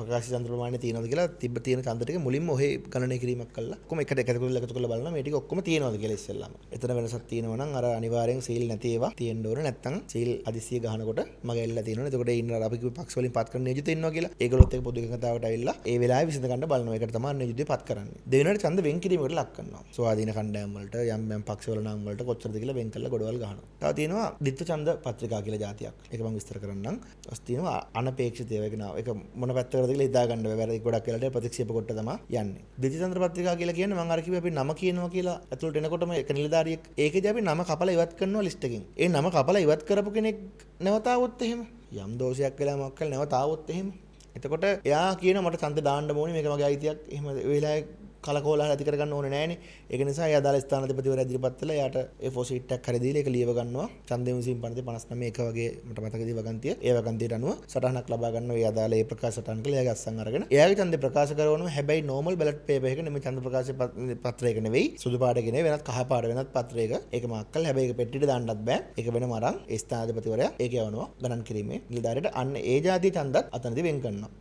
ප්‍රකාශ ඡන්ද ප්‍රමාණය තියෙනවද කියලා තිබ්බ තියෙන ඡන්ද ටික මුලින්ම ඔහේ ගණනය කිරීමක් කළා. ඔක්කොම එකට එකතු කරලා එකතු කරලා බලනවා මේ ටික ඔක්කොම තියෙනවද කියලා ඉස්සෙල්ලාම. එතන වෙනසක් තියෙනවා නම් අර අනිවාර්යෙන් සීල් නැති ඒවා තියෙන්න ඕන. නැත්තම් සීල් හදිස්සිය ගහනකොට මග ඇල්ලලා තියෙනවනේ. එතකොට ඒ ඉන්න අර අපි කිව්ව පක්ෂ වලින් පත් කරන නියෝජිතයෝ ඉන්නවා කියලා. ඒගොල්ලොත් එක්ක පොදු එකඟතාවට ඇවිල්ලා ඒ වෙලාවේ විසඳ ගන්න බලනවා. ඒකට තමයි නියෝජිතයෝ පත් කරන්නේ. දෙවෙනිවට ඡන්ද වෙන් කිරීමකට ලක් කරනවා. ස්වාධීන කණ්ඩායම් වලට, යම් යම් පක්ෂවල නම් වලට කොච්චරද කියලා වෙන් කරලා ගොඩවල් ගහනවා. තව තියෙනවා ද්විත්ව ඡන්ද පත්‍රිකා කියලා ජාතියක්. ඒක මම විස්තර කරන්නම්. ඊට තියෙනවා අනපේක්ෂිත ඒවා. ඒක නාව. ඒක මොන පැත්තකටද කියලා හිතා ගන්න බැහැ. වැරදි ගොඩක් වෙලාවට ප්‍රතික්ෂේප කොට තමයි යන්නේ. ද්විත්ව ඡන්ද පත්‍රිකා කියලා කියන්නේ මම අර කිව්වේ අපි නම කියනවා කියලා ඇතුළට එනකොටම එක නිලධාරියෙක්. ඒකෙදි අපි නම කපලා ඉවත් කරනවා ලිස්ට් එකෙන්. ඒ නම කපලා ඉවත් කරපු කෙනෙක් නැවත ආවොත් එහෙම, යම් දෝෂයක් වෙලා මොකක් කරලා නැවත ආවොත් එහෙම, එතකොට එයා කියනවා මට ඡන්ද දාන්න ඕනේ, මේක මගේ අයිතියක්. එහෙම ඒ වෙලාවේ කලකෝලාහල ඇති කරගන්න ඕනේ නෑනේ. ඒක නිසා එයා අදාළ ස්ථානාධිපතිවරයා ඉදිරිපත් වෙලා එයාට A4 sheet එකක් හරි දීලා ඒක ලියව ගන්නවා. ඡන්ද විමසීම් පනතේ 59 එක වගේ මට මතකදී වගන්තිය. ඒ වගන්තියට අනුව සටහනක් ලබා ගන්නවා. ඒ අදාළ ඒ ප්‍රකාශ සටහන් කළා එයාගේ අත්සන් අරගෙන. එයාගේ ඡන්දේ ප්‍රකාශ කරවනවා. හැබැයි නෝමල් බැලට් පේපර් එක නෙමෙයි, ඡන්ද ප්‍රකාශ පත්‍රයක නෙවෙයි. සුදු පාටක නෙවෙයි, වෙනත් කහ පාට වෙනත් පත්‍රයක. ඒක මාක් කරලා, හැබැයි ඒක පෙට්ටියට දාන්නත් බෑ. ඒක වෙනම අරන් ඒ ස්ථානාධිපතිවරයා ඒක යවනවා ගණන් කිරීමේ නිලධාරියට. අන්න ඒ ජාතිය ඡන්දත් අතනදී වෙන් කරනවා.